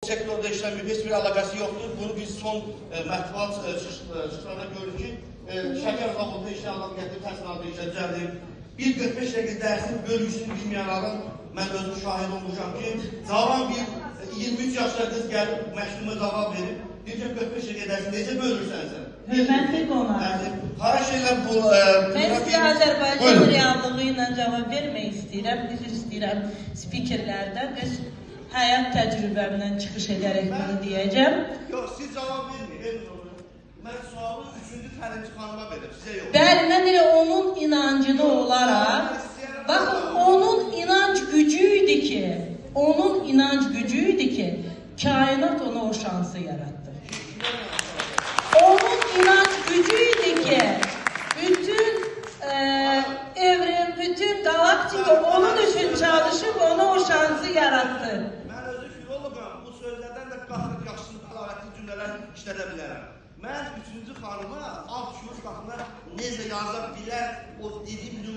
sektorda işləməyib, heç bir əlaqəsi yoxdur. Bunu biz son mətbuat çıxışlarında görürük ki, şəkər zavodunda işləyən adam gətirib təhsil aldı, işə düzəldib. 1,45 dəqiqə dərsin bölgüsünü bilməyən adam, mən özüm şahid olmuşam ki, cavan bir 23 yaşlı qız gəlib məktubuma cavab verib, deyir ki, 45 dəqiqə dərsi necə bölürsən sən? Hörmətli qonaq. Xahiş edirəm bu... Mən sizə Azərbaycan reallığı ilə cavab vermək istəyirəm, üzr istəyirəm spikerlərdən, öz həyat təcrübəmdən çıxış edərək bunu deyəcəm. Yox, siz cavab verməyin. Mən sualı 3-cü təlimçi xanıma verim, sizə yox. Bəli, mən elə onun inancını olaraq, baxın, onun inanc gücü idi ki, kainat ona o şansı yaratdı. Onun inanc gücü idi ki, bütün evren, bütün galaktika onun üçün çalışıp ona o şansı yarattı. Mən özü filoloqam, bu sözlərdən də qatıq yaxşısını bəlağətli cümlələr işlədə bilərəm. Mən 3-cü xanıma alt şuur qatında necə yaza bilər o dediyim nümunə.